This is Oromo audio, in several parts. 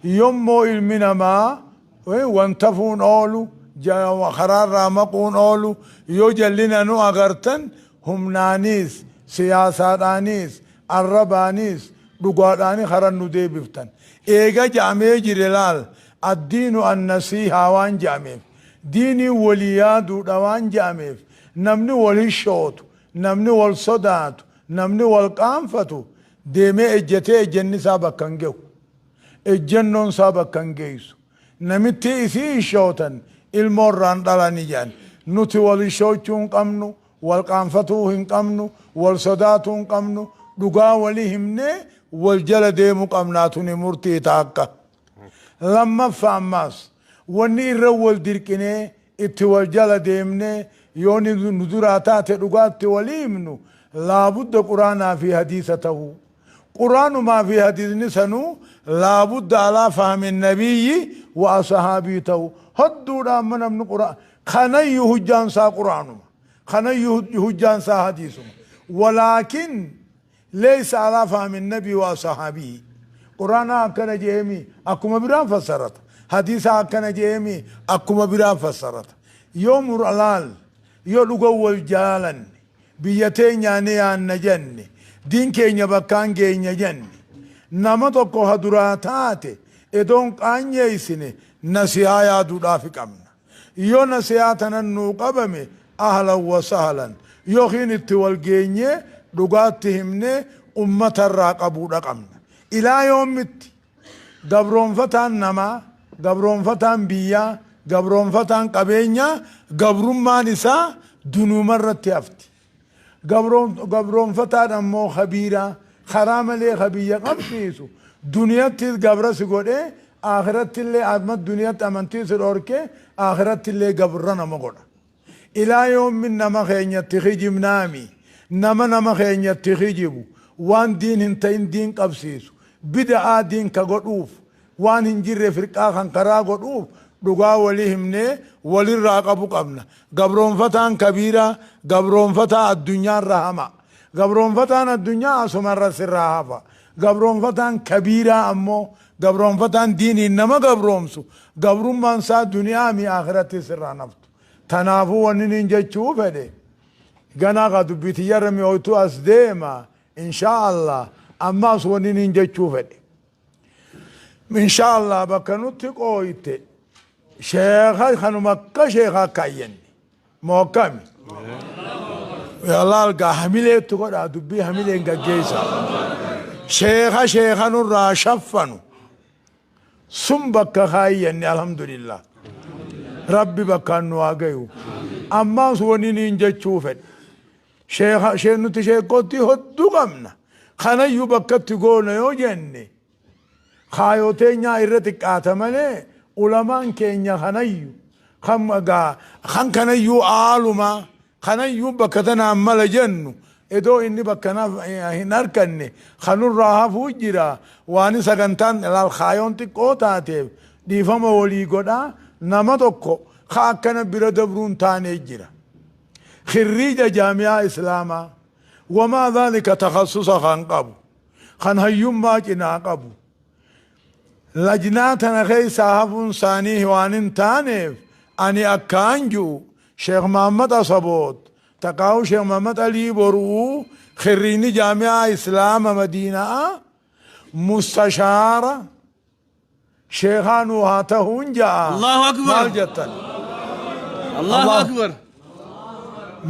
Yommoo ilmi namaa wantafuun oolu, karaarraa maquun oolu, yoo jallina nu agartan humnaanis, siyaasaadhaanis, arrabaanis, dhugaadhaani karan nu deebiftan. Eega ja'amee jire laal, addiinu annasiihaa waan ja'ameef, diinii walii yaaduudha waan ja'ameef, namni wal hishootu, namni wal sodaatu, namni wal qaanfatu deemee ejjatee ejjanni isaa bakka hin gehu. Ejjannoon isaa bakka hin geessu. Namitti isii hishootan ilmoo irraan dhalani jedhan. Nuti wal hishoochuu hin qabnu, wal qaanfatuu hin qabnu, wal sodaatuu hin qabnu, dhugaa walii himnee wal jala deemuu qabnaa. Tuni murtii taakka. Lammaffaa ammaas wanni irra wal dirqinee itti wal jala deemnee yoo nu duraa taate dhugaatti walii himnu laabudda quraanaa fi hadiisa ta'uu. Quraanumaa fi hadiisni sanuu laabudda alaa fahmi nabiyyi wa asahaabii ta'uu. Hodduudha amma namni quraan kanayyuu hujjaan isaa quraanuma. Kanayyuu hujjaan isaa hadiisuma. Walaakin leeysa alaa fahmi nabii wa asahaabii. Quraanaa akkana je'eemi akkuma biraan fassarata. Hadiisa akkana je'eemi akkuma biraan fassarata. Yoo muralaal yoo dhuga wal jaalanne, biyya teenyaa ni yaanna jenne, diin keenya bakkaan geenya jenne, nama tokko ha duraa taate edoon qaanyeessine nasihaa yaaduudhaafi qabna. Yoo nasihaa tanan nuu qabame ahlan wa sahlan, yookiin itti wal geenyee dhugaatti himnee ummatarraa qabuudha qabna. Ilaa yoomitti gabroonfataan namaa, gabroonfataan biyyaa, gabroonfataan qabeenyaa gabrummaan isaa dunuumarratti hafti. Gabroonfataan ammoo kabiiraa karaa malee ka biyya qabsiisu duniyattis gabra si godhee akhiratti illee amma duniyatti amantii si dhorkee akhiratti illee gabra nama godha. Ilaa yoommin nama keenyatti kijibnaami? Nama nama keenyatti kijibu, waan diin hin ta'in diin qabsiisu, bida'aa diin ka godhuuf, waan hin jirre firqaa kan karaa godhuuf dhugaa walii himnee walirraa qabu qabna. Gabroonfataan kabiiraa gabroonfataa addunyaarra hama. Gabroonfataan addunyaa asumarra sirraa hafa. Gabroonfataan kabiiraa ammoo gabroonfataan diiniin nama gabroomsu gabrummaan isaa duniyaa mi akhiratti sirraa naftu. Tanaafuu wanni niin jechuu fedhe ganaa ka dubbii tiyyarra mi'ooytu as deema inshaa Allah. Ammaas wanni niin jechuu fedhe inshaa Allah bakka nutti qooyte sheekha kanuma akka sheekha akka ayyanni moo akkami laal gaa hamileetti godhaa dubbii hamileen gaggeessa sheekha sheekha nurraa shaffanu sun bakka kaayyanne. Alhamdulillah, rabbi bakkaan nu haa gayu. Ammaas wani niin jechuu fedhe sheekha shee nuti sheekootti hodduu qabna kanayyuu bakkatti goona yoo jenne kaayoo teenyaa irra xiqqaata malee ulamaan keenya kanayyu kan gaa kan kanayyuu aalumaa kanayyuu bakka tanaan mala jennu edoo inni bakka hin arkanne kanurraa hafuu jira. Waan sagantaan laal kaayoon xiqqoo taateef dhiifama walii godhaa. Nama tokko ka akkana bira dabruun taanee jira, khirriija jaami'aa islaamaa wamaa dhaalika takhassusa kan qabu, kan hayyummaa cinaa qabu, lajnaa tana keessaa hafuun isaanii waan hin taaneef ani akkaan ji'u Sheekh Mahammad Asaboot taqaahu Sheekh Mahammad Alii Boruu khirriini jaami'aa islaama Madiinaa mustashaara sheekhaa nuu haa tahuun ja'a. Allahu Akbar. Maal jettan? Allahu Akbar.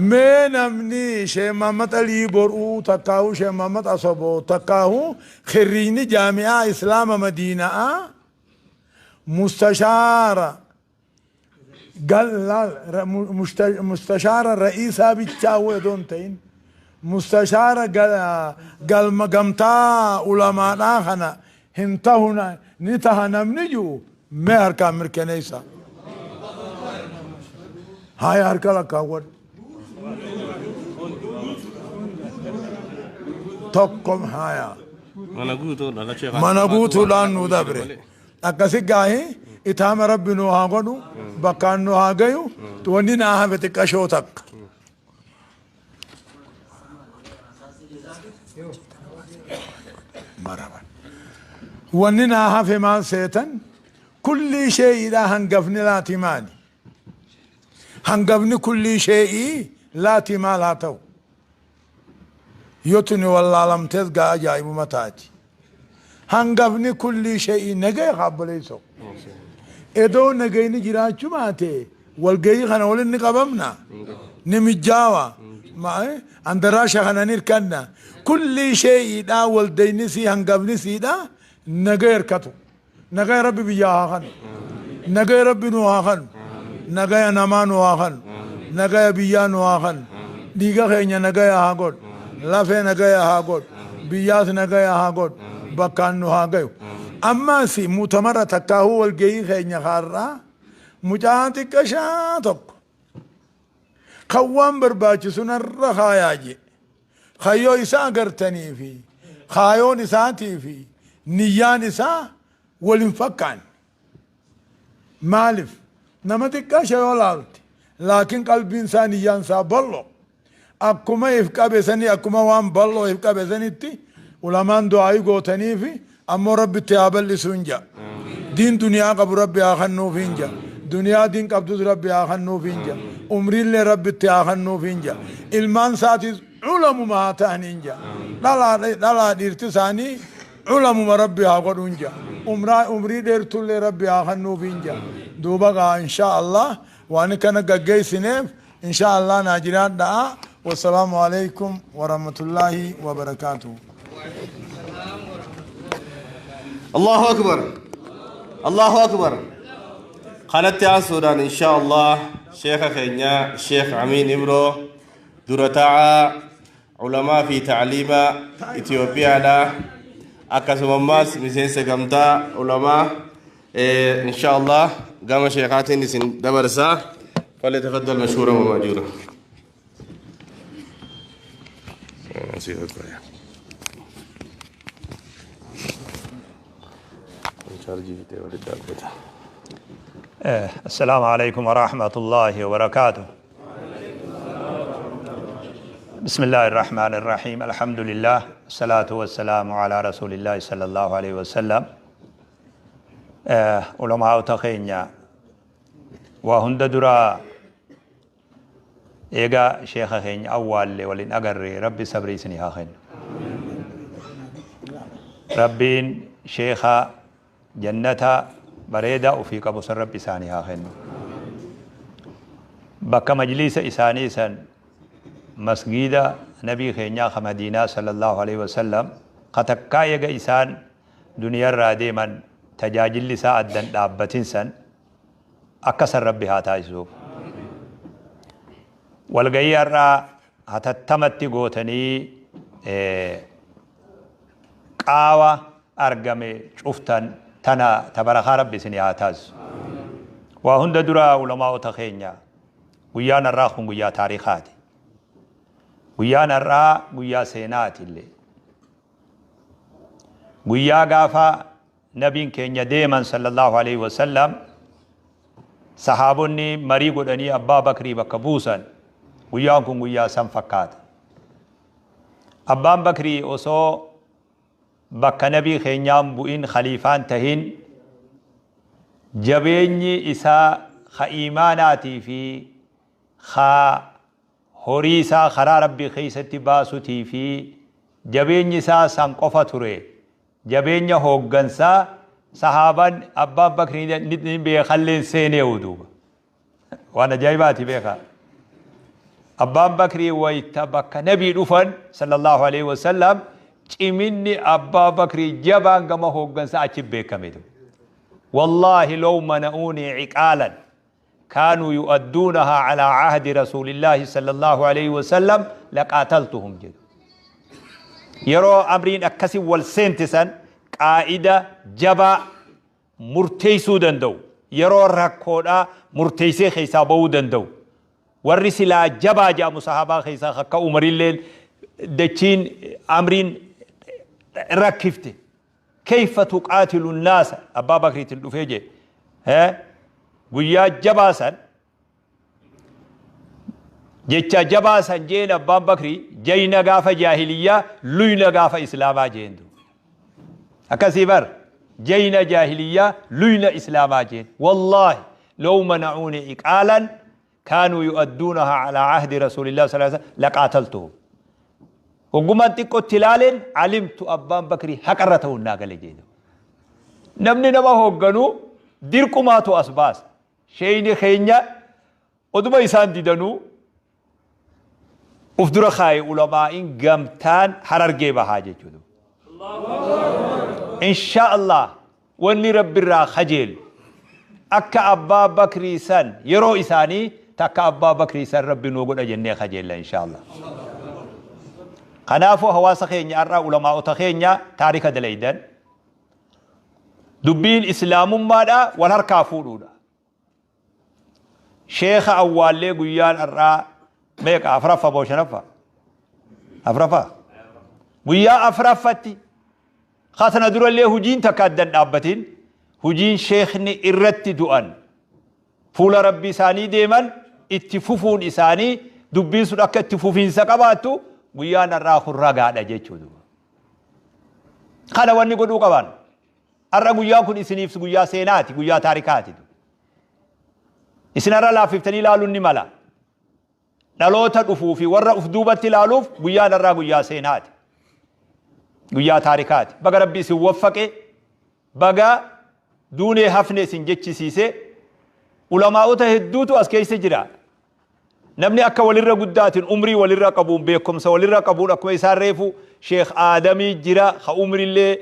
Mee namni Sheekh Mahammad Alii Boruu takkaahu Sheekh Mahammad Asaboot takkaahu khirriini jaami'aa islaama Madiinaa mustashaara mustashaara ra'iisaa bichaa odoo hin ta'in mustashaara galma gamtaa ulamaadhaa kana hin tahu ni taha namni jiru mee harkaan mirkaneessa. Haya, harka lakkaawwadhu. Tokko haya. Mana guutuudha lachee. Mana guutuudhaan nu dabre. Akkasi gaahi itaama rabbi nu haa godhu, bakkaan nu haa gayu. Wanni naa hafe xiqqashoo takka. Maraban. Wanni naa hafe maal seetan? Kullii shee'iidhaa hangafni laati maali? Hangafni kullii shee'ii laati maal haa ta'u? Yoo tuni wallaalamtees gaa ajaa'ibuma taati. Hangafni kullii shee'ii nagaya kaabboleessoo. Edoo nagayni jiraachuu baate walgahii kana waliin ni qabamna, ni mijjaawa, andaraasha kana ni hirkanna. Kullii shee'iidhaa waldayni sii hangafni siidhaa nagaya hirkatu. Nagaya Rabbi biyyaa haa kanu. Nagaya Rabbi nuu haa kanu. Nagaya namaa nuu haa kanu. Nagaya biyyaa nuu haa kanu. Dhiiga keenya nagaya haa godhu. Lafee nagaya haa godhu. Biyyaas nagaya haa godhu. Bakkaan nu haa gayu. Ammaas mutamara takkaahuu walgahii keenya kaarraa mucaa xiqqashaa tokko kan waan barbaachisu narra kaayaa jee. Kayyoo isaa agartanii fi kaayoon isaatii fi niyyaan isaa wal hin fakkaanne. Maaliif? Nama xiqqaasha yoo laalte, laakiin qalbiin isaa niyyaan isaa bal'oo. Akkuma if qabe sanii, akkuma waan bal'oo if qabe sanitti ulamaan du'aayii gootanii fi ammoo Rabbi itti haa bal'isu hin ja'a. Diin duniyaa qabu Rabbi haa kennuuf hin ja'a. Duniyaa diin qabdus Rabbi haa kennuuf hin ja'a. Umriillee Rabbi itti haa kennuuf hin ja'a. Ilmaan isaatis ulamuma haa ta'an hin ja'a. Dhalaa dhalaa dhiirti isaanii ulamuma Rabbi haa godhu hin ja'a. Umraa umrii dheertullee Rabbi haa kennuuf hin ja'a. Duuba gaa insha Allah waan kana gaggeessineef insha Allah naa jiraadhaa. Wassalaamu alaikum warahmatullaahi wabarakaatuh. Allahu akbar. Allahu akbar. Kanatti aansuudhaan insha Allah sheeka keenya Sheekh Amiin Ibroo, dura taa'aa ulamaa fi ta'liima Itoophiyaadha. Akkasuma ammaas miseensa gamtaa ulamaa, insha Allah gama sheekaatiin isin dabarsaa. فليتفضل مشكورا ومأجورا. السلام عليكم ورحمة الله وبركاته. بسم الله الرحمن الرحيم، الحمد لله، الصلاة والسلام على رسول الله صلى الله عليه وسلم. علماء تخينيا وهند درا إيغا شيخ خين أول ولين أقري ربي صبري سني خين ربين شيخ جنة بريدة وفي قبوس ربي ساني خين بك مجلس إساني سن مسجد نبي خينيا خمدينة صلى الله عليه وسلم قتكا يغا إسان دنيا الرادي من تجاجل لسا أدن دابتين سن أكسر ربي هاتا يسوف والغير هتتمت غوتني قاوة أرقمي شفتن تنا تبرخ ربي سني هاتاز وهند درا علماء تخينيا ويانا الراخون ويا تاريخاتي ويانا الرا ويا سيناتي اللي ويا غافا نبي كينيا ديما صلى الله عليه وسلم صحابوني مري godhanii Abbaa Bakrii bakka buusan guyyaan kun guyyaa san fakkaata. Abbaan Bakrii osoo bakka nabii keenyaan bu'in khaliifaan tahin jabeenyi isaa ka iimaanaatii fi ka horii isaa karaa Rabbii keessatti baasutii fi jabeenyi isaa san qofa ture. Jabeenya hooggansaa sahaabaan Abbaan Bakrii ni beekalleen seenee duuba. Waan ajaa'ibaati beekaa. Abbaan Bakrii wayita bakka nabii dhufan sallallahu alaihi wasallam ciminni Abbaa Bakrii jabaan gama hooggansaa achi beekame. والله لو منعوني عقالا كانوا يؤدونها على عهد رسول الله صلى الله عليه وسلم لقاتلتهم جد. يرو أمرين أكسي والسنتسن قائدة جبا مرتيسو دندو يرو ركودا مرتيسي خيسا بو دندو والرسلا جبا جاء مصاحبا خيسا خكا عمر الليل دچين أمرين ركفته كيف تقاتل الناس أبا بكر تلفيجي ها ويا جباسا جيتشا جباسا جين أبا بكر جينا غافة جاهلية لينا غافة إسلاما جين دو أكاسي بر Jayna jaahiliyyaa luyna islaamaa jeen. Wallaahi law manacuuni iqaalan kaanuu yu'adduunahaa calaa cahdi rasuulillah sallallahu alaihi wasallam laqaataltuhum. Hoggumaan xiqqotti ilaaleen alimtu abbaan bakrii haqarra ta'uun naa gale jeen. Namni nama hoogganu dirqumaatu as baasa. Sheeyni keenya oduma isaan didanuu uf dura kaaye ulamaa'iin gamtaan Harargee Bahaa jechuudha. Inshaa Allah wanni Rabbirraa kajeelu akka Abbaa Bakrii san yeroo isaanii takka Abbaa Bakrii san Rabbi nuu godha jennee kajeella inshaa Allah. Kanaafuu hawaasa keenya har'aa ulamaa'ota keenya taarika dalaydan dubbiin islaamummaadha wal harkaa fuudhuudha. Sheekha awwaallee guyyaan har'aa meeqa afraffa moo shanaffa? Afraffa? Guyyaa afraffatti katana durallee hujiin takka addan dhaabbatin hujiin sheekni irratti du'an fuula rabbi isaanii deeman itti fufuun isaanii dubbiin sun akka itti fufiinsa qabaattu guyyaan har'aa kun ragaadha jechuudha. Kana wanni godhuu qaban. Har'a guyyaan kun isiniif guyyaa seenaati, guyyaa taarikaati. Isin har'a laaffiftanii ilaaluun ni mala. Dhaloota dhufuu fi warra uf duubatti ilaaluuf guyyaan har'aa guyyaa seenaati. Guyyaa taarikaati. Baga Rabbi isin waffaqe, baga duunee hafne isin jechisiise, ulamaa'ota hedduutu as keessa jira. Namni akka walirra guddaatiin umrii walirra qabuun beekumsa walirra qabuun akkuma isaan reefu Sheekh Aadamii jira ka umrillee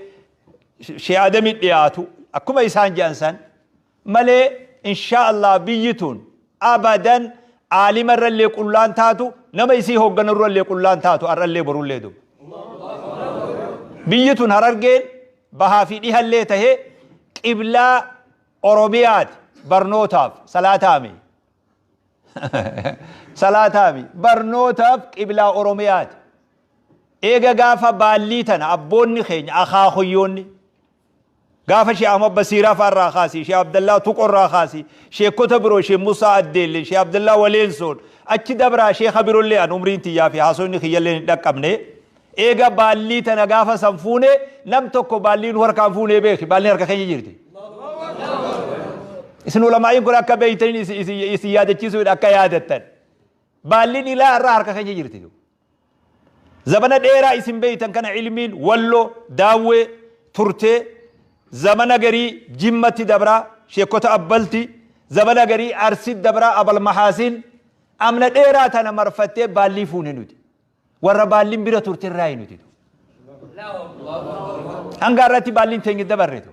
Sheekh Aadamii dhiyaatu akkuma isaan jedhan san malee inshaa Allah biyyi tun abadan aalima irrallee qullaan taatu nama isii hoogganarrallee qullaan taatu har'allee borullee duba. Biyyi tun Harargeen bahaa fi dhihallee tahee qiblaa Oromiyaati barnootaaf salaataami. Salaataami barnootaaf qiblaa Oromiyaati. Eega gaafa baallii tana abboonni keenya akaakuyyoonni gaafa Sheekh Ahmad Basiiraa fa'aa irraa kaasii, Sheekh Abdallaa Tuqoo irraa kaasii, sheekota biroo Sheekh Musaa Addeellee, Sheekh Abdallaa Waleensoon achi dabraa sheekha birollee an umriin tiyyaa fi haasofni kiyyallee hin dhaqqabne. Eega baallii tana gaafa san fuune nam tokko baallii nu harkaan fuunee beeki baalliin harka keenya jirti. Isin ulamaa'iin kun akka beeytaniin isin yaadachiisuudha akka yaadattan. Baalliin ilaa irraa harka keenya jirti. Zabana dheeraa isin beeytan kana ilmiin Walloo, Daawwee turtee zamana garii Jimmatti dabraa sheekota Abbalti, zamana garii Arsi dabraa Abal Mahaasin amna dheeraa tana marfattee baallii fuune nuti. Warra baalliin bira turte irraayi nuti. Hanga har'atti baalliin teenya dabarretu.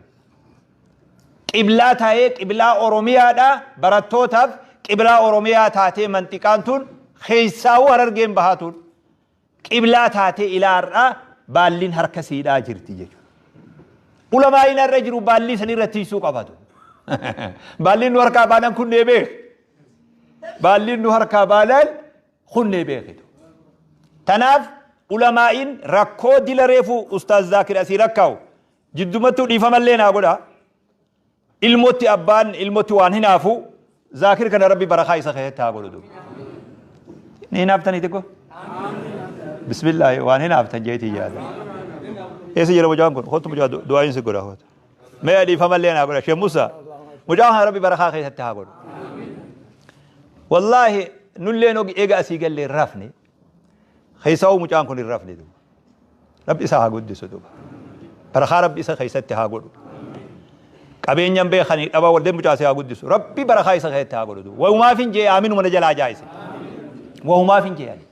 Qiblaa taa'ee qiblaa Oromiyaadha barattootaaf qiblaa Oromiyaa taatee manxiqaan tun keessaawuu Harargeen bahaa tun qiblaa taatee ilaa har'aa baalliin harka siidhaa jirti jechuudha. Ulamaa'iin har'a jiru baallii san irra tiisuu qabatu. Baalliin nu harkaa baanaan kunnee beek. Baalliin nu harkaa baanaan kunnee beekitu. Tanaaf ulamaa'iin rakkoo dila reefu Ustaaz Zaakir asii rakkaa'u jiddumattuu dhiifamallee naa godha. Ilmotti abbaan ilmotti waan hinaafu Zaakir kana Rabbi barakaa isa keessatti haa godhu. Ni hinaaftanii xiqqoo? Bismillaahi waan hinaaftan jeetii yaada. Eessa jira mucaan kun? Kottu mucaa du'aayin si godha. Mee dhiifamallee naa godha. Sheekh Musa mucaa kana Rabbi barakaa keessatti haa godhu. Wallaahi nulleen eega asii gallee hin rafne. Keessaa'uu mucaan kun hin rafne duuba. Rabbi isa haa guddisu duuba. Barakaa Rabbi isa keessatti haa godhu. Qabeenyan beekanii dhaba waldeen mucaa si haa guddisu. Rabbi barakaa isa keessatti haa godhu duuba. Wahumaaf hin jee aaminuma na jalaa jaayise. Wahumaaf hin jee ani.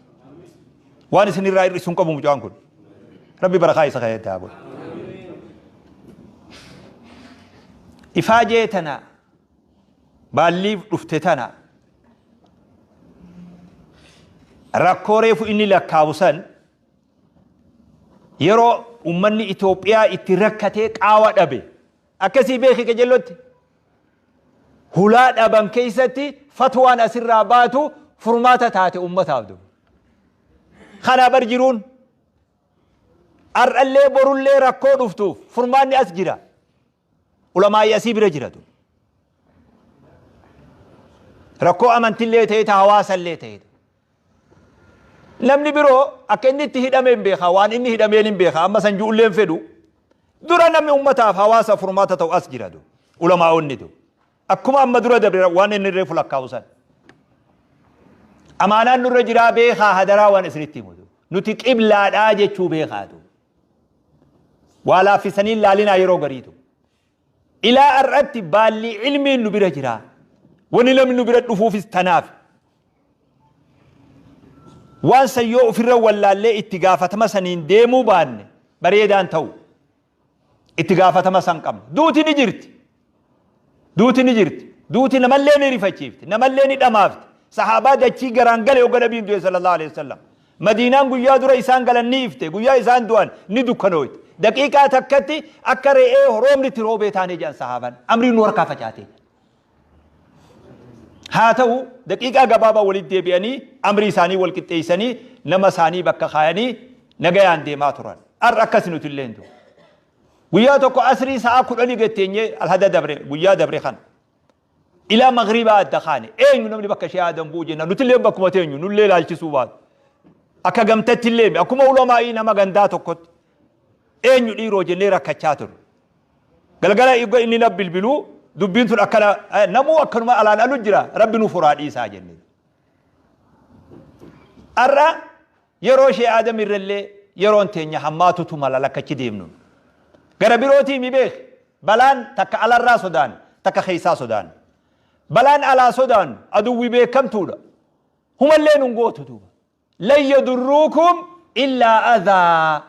Waan isin irraa hir'isu hin qabu mucaan kun. Rabbi barakaa isa keessatti haa godhu. Ifaajee tana baalliif dhufte tana rakkoo reefu inni lakkaawu san yeroo ummanni Itoophiyaa itti rakkatee qaawa dhabe akkasii beeki qajellotti hulaa dhaban keessatti fatwaan asirraa baatu furmaata taate ummataaf duba. Kanaa bar jiruun har'allee borullee rakkoo dhuftuuf furmaanni as jira. Ulamaa'ii asii bira jiratu. Rakkoo amantillee ta'e ta hawaasallee ta'e. Namni biroo akka inni itti hidhame hin beeka waan inni hidhameen hin beeka amma san ju'ullee hin fedhu. Dura namni ummataaf hawaasa furmaata ta'u as jira du. Ulamaa'onni du. Akkuma amma dura dabre waan inni reefu lakkaa'u san. Amaanaan nurra jiraa beekaa hadaraa waan isinitti himu. Nuti qiblaadhaa jechuu beekaatu. Waa laaffisanii laalinaa yeroo gariitu. Ilaa har'atti baalli ilmiin nu bira jira. Wani namni nu bira dhufuufis tanaaf. Waan san yoo ofirra wallaallee itti gaafatama saniin deemuu baanne bareedaan ta'u. Itti gaafatama san qabna. Duuti ni jirti. Duuti ni jirti. Duuti namallee ni rifachiifti. Namallee ni dhamaafti. Sahaabaa dachii garaan gale hogga nabiin du'e sallallahu alaihi wasallam. Madiinaan guyyaa dura isaan galan ni ifte. Guyyaa isaan du'an ni dukkanooyte. Daqiiqaa takkatti akka re'ee roobni itti roobee taanee jedhan sahaabaan. Amriin nu harkaa facaatee. Haa ta'u daqiiqaa gabaabaa walitti deebi'anii amrii isaanii wal qixxeessanii nama isaanii bakka kaayanii nagayaan deemaa turan. Har'a akkasi nuti illee hin Guyyaa tokko asrii sa'a 10 gatteenyee alhada dabre guyyaa dabre kana. Ilaa magriibaa adda kaane eenyu namni bakka ishee aadan bu'u jenna nuti illee bakkuma teenyu nullee ilaalchisuu baatu. Akka gamtatti illee akkuma ulamaa'ii nama gandaa tokkotti eenyu dhiiroo jennee rakkachaa turre. Galgala igga inni na bilbiluu dubbiin tun akkana namuu akkanuma alaan alu jira rabbi nu furaa dhiisaa jenne. Har'a yeroo ishee aadam irrallee yeroon teenya hammaatutu mala lakkachi deemnu. Gara birootii mi beek balaan takka alarraa sodaan takka keessaa sodaan. Balaan alaa sodaannu aduwwi beekamtuudha. Humallee nun gootu duuba. Lan yadurruukum illaa adhaa.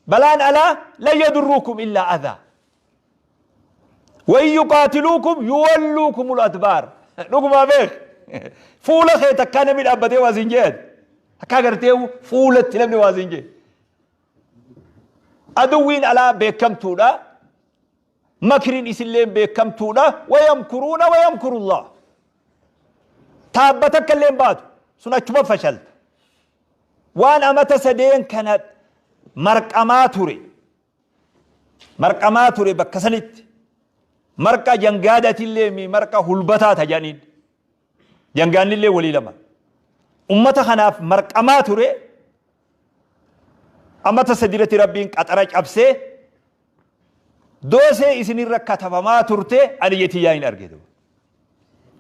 Balaan alaa lan yadurruukum illaa adhaa. Wa in yuqaatiluukum yuwalluukumul adbaar. Dhugumaa beek. Fuula kee takkaa namni dhaabbatee waa siin jedhan. Takkaa gartee fuulatti namni waa siin jedhe. Aduwwiin alaa beekamtuudha. Makriin isilleen beekamtuudha. Wayamkuruuna wayamkurullah. Taabba takka illee hin baatu. Sun achuma fashalta. Waan amata sadeen kana marqamaa ture. Marqamaa ture bakka sanitti. Marqa jangaadatillee mi marqa hulbataa tajaniin. Jangaannillee walii lama. Ummata kanaaf marqamaa ture. Amata sadiirratti Rabbiin qaxara cabsee doosee isinirra katabamaa turte ani yetiyyaa hin arge.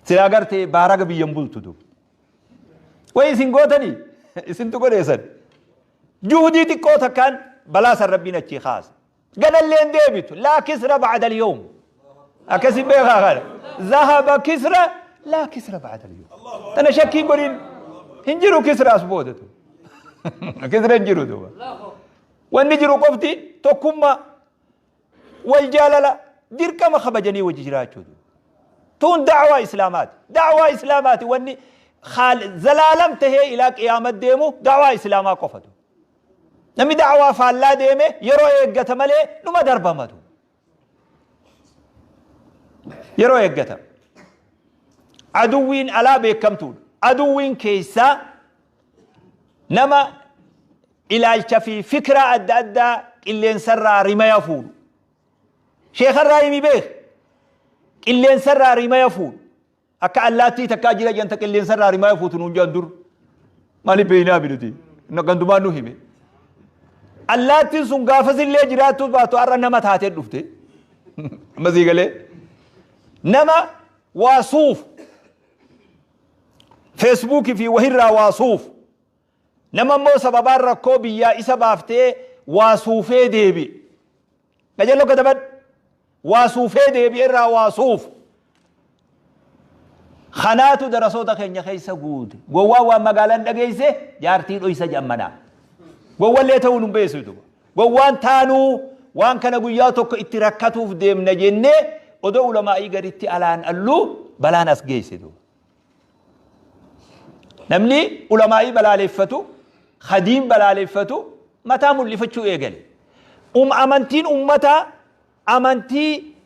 Silaa gartee baaraga biyyan bultu duuba. Way isin gootanii isintu godheessan. Juhudii xiqqoo takkaan balaa san Rabbiin achii kaase. Ganallee hin deebitu. Laa kisra ba'da al-yawm. Akkasi beekaa kana. Zahaba kisra laa kisra ba'da al-yawm. Tana shakkii godhin hin jiru kisra as booda tu. Kisra hin jiru duuba. Wanni jiru qofti tokkummaa wal jaalala dirqama kabajanii wajji jiraachuu. Tun da'waa islaamaati. Da'waa islaamaati wanni zalaalam tahee ilaa qiyaamat deemu da'waa islaamaa qofatu. Namni da'waa faallaa deeme yeroo eeggata malee numa darbamatu. Yeroo eeggata. Aduwwiin alaa beekamtuudha. Aduwwiin keessaa nama ilaalcha fi fikraa adda addaa qilleensarraa rimaya fuudhu. Sheekarraa himi beek. Qilleensarraa rimaya fuudhu. Akka allaattii takkaa jira jedhan ta qilleensarraa rimaya fuutu nuun jedhan dur. Maaliif beeynaa nuti? Gandumaan nu hime. Allaattiin sun gaafasillee jiraattuu baatu har'a nama taatee dhufte. Amma sii galee. Nama waa suufu. Feesbuukii fi wahirraa waa suufu. Nama immoo sababaan rakkoo biyyaa isa baaftee waa suufee deebi'e. Qajeello katabadhu. Waa suufee deebi'e irraa waa suufu. Kanaatu darasoota keenya keessa guute. Gowwaan waan magaalaan dhageesse jaartii dhoysa jedhan. Gowwallee ta'uu nun beessitu. Gowwaan taanuu waan kana guyyaa tokko itti rakkatuuf deemna jennee odoo ulamaa'ii gaditti alaan alluu balaan as geessitu. Namni ulamaa'ii balaaleffatu, hadiin balaaleffatu mataa mul'ifachuu eegale. Amantiin ummataa amantii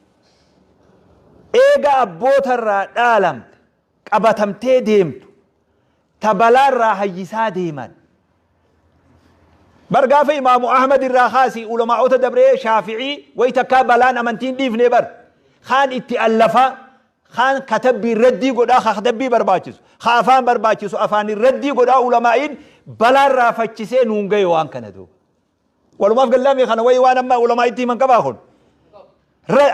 eega abbootarraa dhaalamte qabatamtee deemtu ta balaarraa hayyisaa deeman. Bar gaafa Imaamu Ahmad irraa kaasii ulamaa'ota dabree Shaafi'ii wayi takkaa balaan amantiin dhiifne bar. Kaan itti allafaa, kaan katabbii raddii godhaa, ka katabbii barbaachisu, ka afaan barbaachisu afaan raddii godhaa ulamaa'iin balaarraa fachisee nuun gahe waan kana duuba. Walumaaf gallaamee kana wayii waan amma ulamaa itti himan qabaa kun.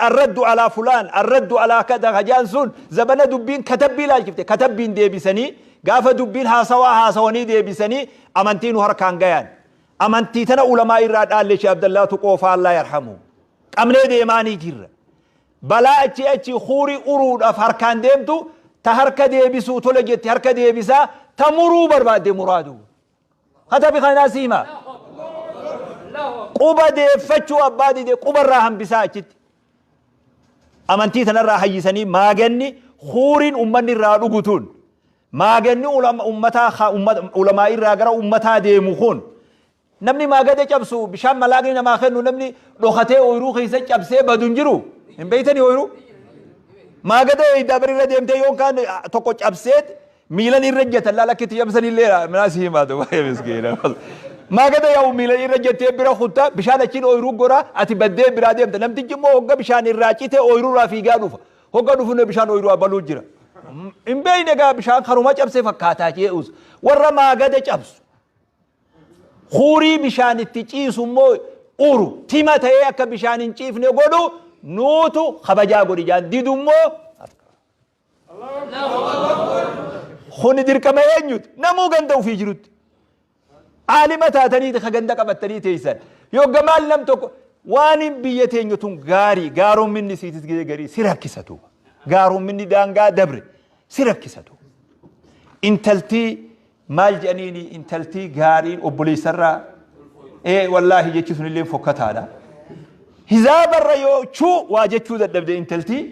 Arraddu alaa fulaan, arraddu alaa kada hajaan sun zabana dubbiin katabbii ilaalchifte, katabbiin deebisanii, gaafa dubbiin haasawaa haasawanii deebisanii amantii nu harkaan gayan. Amantii tana ulamaa irraa dhaalle Sheekh Abdallaa Tuqoo faa Allah yarhamu. Qabnee deemaanii jirra. Balaa achii achi kuurii uruudhaaf harkaan deemtu, ta harka deebisuu tole jetti harka deebisaa, ta muruu barbaadde muraadu. Katabi kanaa si hima. Quba deeffachuu abbaa dide quba irraa hambisaa achitti. Amantii tanarraa hayyisanii maaganni huuriin ummanni irraa dhugu tun, maaganni ummataa ulamaa irraa gara ummataa deemu kun, namni maagada cabsu bishaan malaaqni namaa kennu, namni dhokatee ooyiruu keessa cabsee badu hin jiru. Hin beeytanii ooyiruu? Maagada eeydaa bari irra deemtee yookaan tokko cabseet miilan irra ejjatan, laala akka itti cabsan illee minaa si himaa ta'u baay'ee miskiina. Maagada yaa'u miilan irra jettee bira kutta, bishaan achiin ooyiruu gora, ati baddee biraa deemta. Namtichi immoo hogga bishaan irraa cite ooyiruu irraa fiigaa dhufa. Hogga dhufu bishaan ooyiruu abaluu jira. Hin beekne egaa, bishaan karuma cabse fakkaataa jee'us. Warra maagada cabsu, kuurii bishaan itti ciisu immoo uru tima ta'ee akka bishaan hin ciifne godhu nuutu kabajaa godhi jaan didu immoo. Kuni dirqama eenyuti? Namuu ganda ofii jirutti. Aalima taatanii ka ganda qabattanii teessan. Yogga maal nam tokko waan hin biyya teenya tun gaarii gaaromminni siitis gidee garii si rakkisatu. Gaaromminni daangaa dabre si rakkisatu. Intaltii maal jedhaniini, intaltii gaariin obboleessarraa ee wallaahi jechi sunillee fokkataadha. Hizaabarra yoo chuu waa jechuu dadhabde, intaltii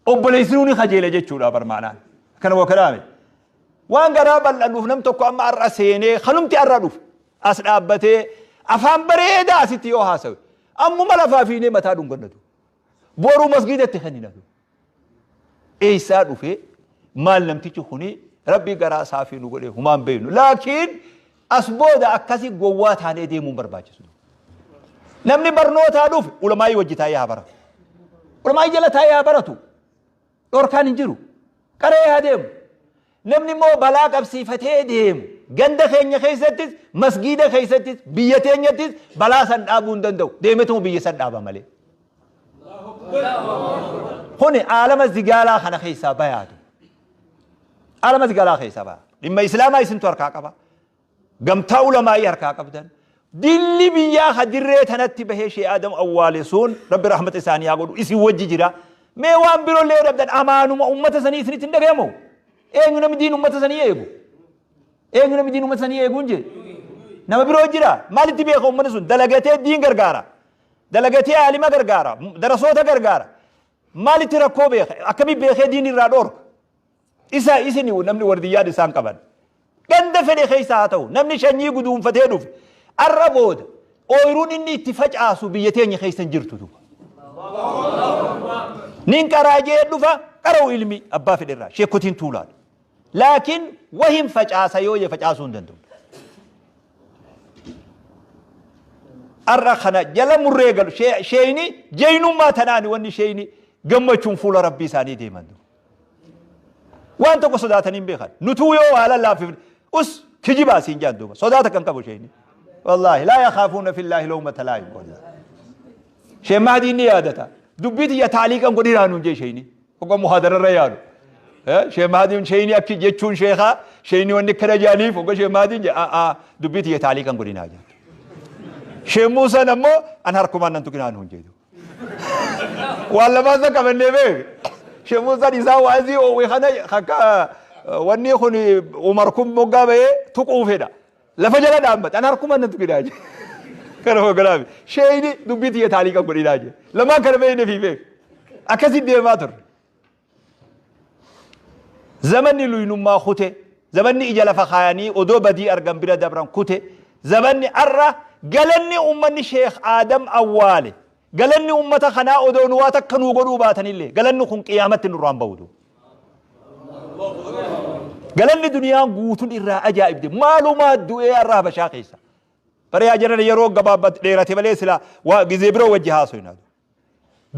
obboleessinuu ni kajeela jechuudha barmaanaan. Akkana waa kanaame. Waan garaa bal'annuuf nam tokko amma har'a seenee kanumti har'a dhufe as dhaabbatee afaan bareedaa asitti yoo haasawe ammuma lafaa fiinee mataa dhungannatu. Boruu masgiidatti kenninatu. Eessaa dhufe, maal namtichi kuni, Rabbii garaa saafii nu godhe humaan beeknu. Laakiin as booda akkasi gowwaa taanee deemuun barbaachisu. Namni barnootaa dhufe ulamaayii wajji taa'ee haa baratu. Ulamaayii jala taa'ee haa baratu. Dhorkaan hin jiru. Qaree haa deemu. Namni immoo balaa qabsiifatee deemu ganda keenya keessattis, masgiida keessattis, biyya teenyattis balaa san dhaabuu hin danda'u. Deemetuma biyya san dhaaba malee. Kuni aalama zigaalaa kana keessaa bayaatu. Aalama zigaalaa keessaa baya. Dhimma Islaamaa isintu harkaa qaba. Gamtaa ulamaa'ii harkaa qabdan. Dilli biyyaa ka dirree tanatti bahee Shee Aadam awwaale sun, Rabbi rahmata isaanii haa godhu, isin wajji jira. Mee waan birollee yoo dhabdan amaanuma ummata sanii isinitti hin dhagayamu? Eenyu namni diin ummata sanii eegu? Eenyu namni diin ummata sanii eegu hin jee? Nama biroo jira. Maalitti beeka ummanni sun? Dalagatee diin gargaara. Dalagatee aalima gargaara. Darasoota gargaara. Maalitti rakkoo beeka? Akkamii beekee diin irraa dhoorka? Isa isin namni wardiyyaan isaan qaban. Ganda fedhe keessa haa ta'u, namni shanyii guduunfatee dhufe arra booda ooyiruun inni itti facaasu biyya teenya keessa hin jirtu duuba. Nin qaraa jee dhufa, qara'u ilmi abbaa fedhe irraa sheekotiin tuulaadha. Laakiin wahin facaasa yoo jee facaasuu hin danda'u. Arra kana jala murree galu sheeyni jeynummaa tanaani wanni sheeyni gammachuun fuula Rabbii isaanii deeman. Waan tokko sodaatanii hin beekan. Nutuu yoo waa lallaaffifne us kijibaa siin jaan duuba. Sodaata kan qabu sheeyni. Wallaahi laa yakaafuuna fillaahi lawmata laa'im wallaahi. Sheekh Mahdiin ni yaadata. Dubbii tiyya taaliiqan godhinaa nuun jee sheeyni. Hogga muhaadararra yaalu. Sheekh Mahdiin sheeyni akki jechuun sheekaa, sheeyni wanni akkana jaaniif hogga Sheekh Mahdiin jee a'aa dubbii tiyya taaliiqan godhinaa jaa. Sheekh Muusaan ammoo an harkumaan nan tuqinaa nuun jee. Waan lamaan san qabannee beek. Sheekh Muusaan isaa waazii oowwe kana akka wanni kun Umar kun moggaa bahee tuquu fedha. Lafa jala dhaabbata. An harkuma nan tuqinaa jee. Kana hogganaafi. Sheeyni dubbii tiyya taalii kan godhinaa jee. Lamaan kana beekne fi beek. Akkasitti deemaa turre. Zamanni luynummaa kute, zamanni ija lafa kaayanii odoo badii argan bira dabran kute, zamanni arra galanni ummanni Sheekh Aadam awwaale, galanni ummata kanaa odoo nu waa takka nuu godhuu baatanillee, galanni kun qiyaamatti nurraan bahutu. Galanni duniyaan guutun irraa ajaa'ibde maalumaa du'ee arra Habashaa keessa. Bara yaa jiran yeroo gabaabbat dheerate malee silaa waa gizee biroo wajji haasoyna.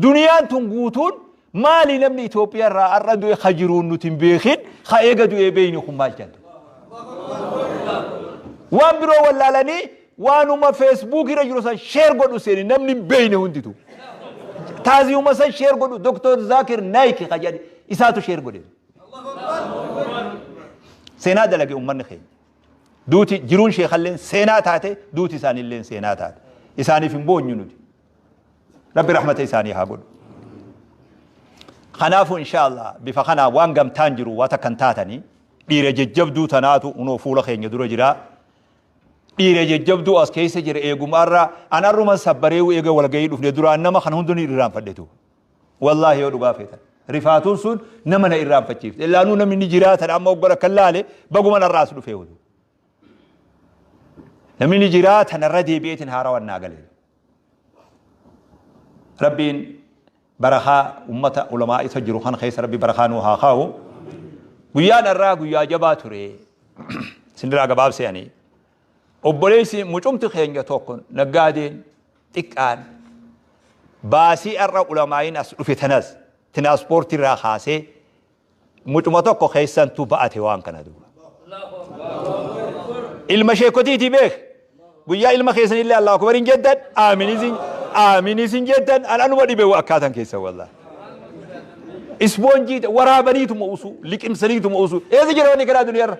Duniyaan tun guutuun maali, namni Itoophiyaa irraa har'a du'e ka jiruun nuti hin beekin, ka eega du'ee beeyni kun maal jedhu. Waan biroo wallaalanii Waanuma Facebook irra jiru san share godhu seeni namni hin beeyne hunditu. Taaziyuma san share godhu Dr. Zakir Naik ka jedhe isaatu share godhe. Seenaa dalage ummanni keenya. Duuti jiruun sheekalleen seenaa taate, duuti isaaniilleen seenaa taate. Isaaniif hin boonyu nuti. Rabbi rahmata isaanii haa godhu. Kanaafuu inshaallah bifa kanaa waan gamtaan jiru waa takka hin taatanii dhiira jajjabduu tanaatu unoo fuula keenya dura jira. Dhiira jajjabduu as keessa jira eeguma arra an arruman sabbareewu eega walgahii dhufne duraan nama kana hunda ni irraanfadhetu. Wallaahi yoo dhugaa feetan. Rifaatuun sun nama na irraanfachiifte. Illaanuu namni ni jiraatan amma oggora kan laale baguman arraas dhufee hudu. Namni ni jiraatan irra deebi'eetiin haarawan naa gale. Rabbiin barakaa ummata ulamaa isa jiru kan keessa Rabbi barakaa nuu haa kaa'u. Guyyaan har'aa guyyaa jabaa ture. Sinirraa gabaabsee ani. Obboleessi mucumti keenya tokko naggaadeen xiqqaan baasii har'a ulamaa'iin as dhufe tanas tinaaspoortii irraa kaasee Mucuma tokko keessantu ba'ate waan kana duuba. Ilma sheekotiitii beek. Guyyaa ilma keessanillee Allahu akbar hin jettan, aaminis hin jettan, an anuma dhibe akkaatan keessa wallahi. Ispoonjii waraabaniituma usuu, liqimsaniituma usuu. Eessa jira wanni kanaa duniyaarra?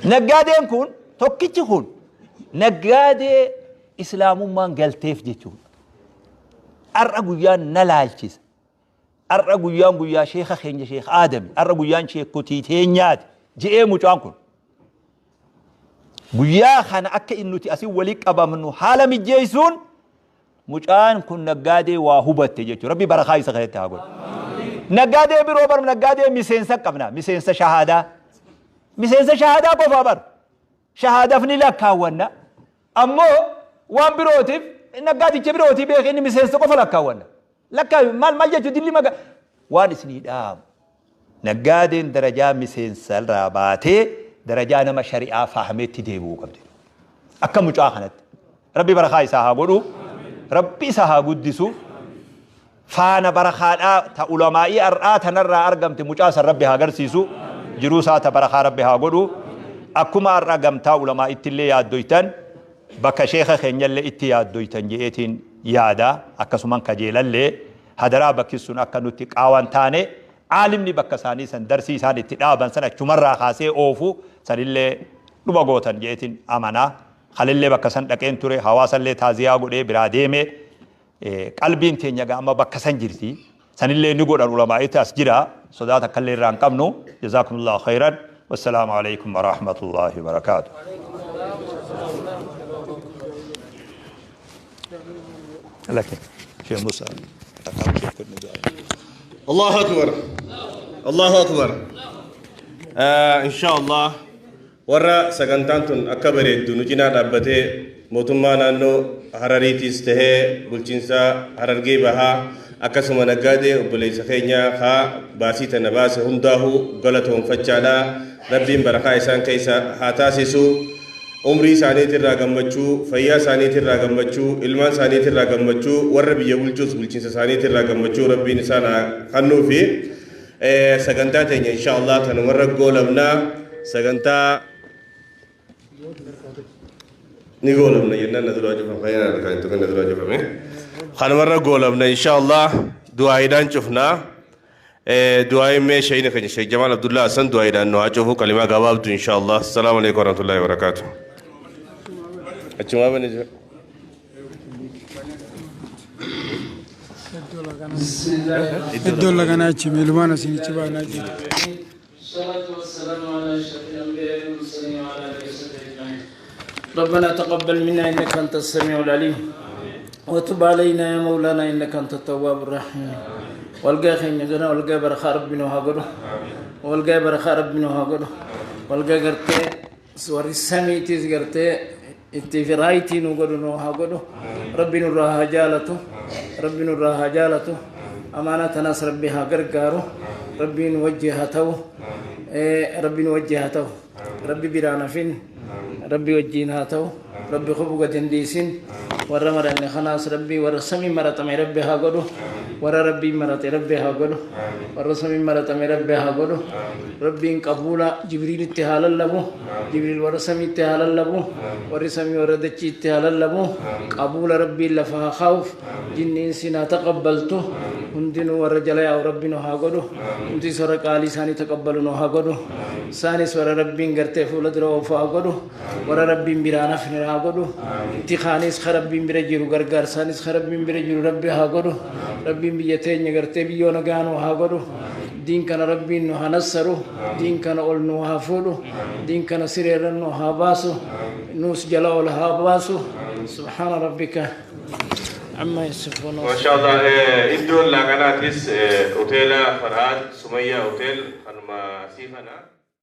Naggaadeen kun tokkichi kun naggaadee islaamummaan galteef jechuudha. Har'a guyyaan na laalchisa. Har'a guyyaan guyyaa sheekha keenya Sheekh Aadami. Har'a guyyaan sheekkotii teenyaati. Je'ee mucaan kun. Guyyaa kana akka inni nuti asii walii qabamnu haala mijjeessuun mucaan kun naggaadee waa hubatte jechuudha. Rabbi barakaa isa keessatti haa godhu. Naggaadee biroo bar naggaadee miseensa qabna. Miseensa shahaadaa. Miseensa shahaadaa qofaa bar. Shahaadaaf ni lakkaawwanna. Ammoo waan birootiif naggaadicha birootii beekee inni miseensa qofa lakkaawwanna. Lakkaawi maal maal jechuu dilli maga waan isinii dhaamu. Naggaadeen darajaa miseensa irraa baatee darajaa nama shari'aa fahameetti deebi'uu qabdi. Akka mucaa kanatti. Rabbi barakaa isaa haa godhu. Rabbi isa haa guddisu. Faana barakaadhaa ta ulamaa'ii har'aa tanarraa argamte mucaa san Rabbi haa garsiisu. Jiruu isaa ta barakaa Rabbi haa godhu. Akkuma har'a gamtaa ulamaa'itti illee yaaddoytan Bakka sheekha keenyallee itti yaaddoytan je'eetiin yaada, akkasuman kajeelallee, hadaraa bakki sun akka nutti qaawan taane, aalimni bakka isaanii san darsii isaan itti dhaaban san achumarraa kaasee oofu sanillee dhuma gootan je'eetiin amana. Kalellee bakka san dhaqeen ture, hawaasallee taaziyaa godhee biraa deeme. Qalbiin teenya egaa amma bakka san jirti. Sanillee ni godhan ulamaa'itti as jira. Sodaa takkallee irraa hin qabnu. Jazaakumullahu khayran. Wassalaamu alaikum warahmatullahi wabarakaatuh. Laki. Sheikh Musa. Allahu Akbar. Allahu Akbar. Inshallah Warra sagantaan tun akka bareeddu nu cinaa dhaabbatee mootummaa naannoo Harariitiis tahee bulchiinsa Harargee Bahaa akkasuma naggaadee obboleessa keenya ka baasii tana baase hundaahuu galatoomfachaadha. Rabbiin barakaa isaan keessa haa taasisu. Umrii isaaniitirraa gammachuu, fayyaa isaaniitirraa gammachuu, ilmaan isaaniitirraa gammachuu, warra biyya bulchuus bulchiinsa isaaniitirraa gammachuu Rabbiin isaan haa kennuufi. Sagantaa teenya insha Allah tanumarra goolabna. Sagantaa ni goolabna jennaan na duraa cufame. Kan harkaan hin tuqin na duraa cufame. Kanumarra goolabna insha Allah du'aayiidhaan cufna. Du'aayiin mee sheeyni keenya Sheekh Jamaal Abdullaa Hassan du'aayiidhaan nu haa cufu kalimaa gabaabdu insha Allah. Assalaamu alaikum warahmatullahi wabarakaatuh. Achumaa bani jira. Iddoo laganaa achi miilumaan asiin achi baanaa jira. الصلاة والسلام على أشرف الأنبياء والمرسلين وعلى آله وصحبه أجمعين. ربنا تقبل منا إنك أنت السميع العليم وتب علينا يا مولانا إنك أنت التواب الرحيم. والقى خير والقى برخاء ربنا وهاجره والقى برخاء ربنا وهاجره والقى قرتي Warri samiitis gartee itti fi raayitii nu godhu nu haa godhu. Rabbi nurraa haa jaalatu. Rabbi nurraa haa jaalatu. Amaanaa tanaas Rabbi haa gargaaru. Rabbi nu wajji haa ta'u. Rabbi nu wajji haa ta'u. Rabbi biraan hafin. Rabbi wajjiin haa ta'u. Rabbi kobu gad hin dhiisin. Warra maranne kanaas Rabbi warra samii maratame Rabbi haa godhu. Warra Rabbiin marate Rabbi haa godhu. Warra samiin maratame Rabbi haa godhu. Rabbiin qabuula Jibriilitti haa lallabu. Jibriil warra samiitti haa lallabu. Warri samii warra dachiitti haa lallabu. Qabuula Rabbiin lafa haa kaa'uuf. Jinniin siin haa taqabbaltu. Hundinuu warra jala yaa'u Rabbi nu haa godhu. Nutis warra qaalii isaanii taqabbalu nu haa godhu. Isaanis warra Rabbiin gartee fuula dura oofu haa godhu. Warra Rabbiin biraan hafne haa godhu. Itti kaanis ka Rabbiin bira jiru gargaarsaanis ka Rabbiin bira jiru Rabbi haa godhu. Rabbiin biyya teenya gartee biyyoo nagaa nu haa godhu. Diin kana Rabbiin nu haa nassaru. Diin kana ol nu haa fuudhu. Diin kana sireerra nu haa baasu. Nuus jala ol haa baasu. Subhaana rabbika amma yasifuun. Mashallah, iddoon laaqanaatis hoteela Farhaan Sumayyaa Hotel kanuma sii kana.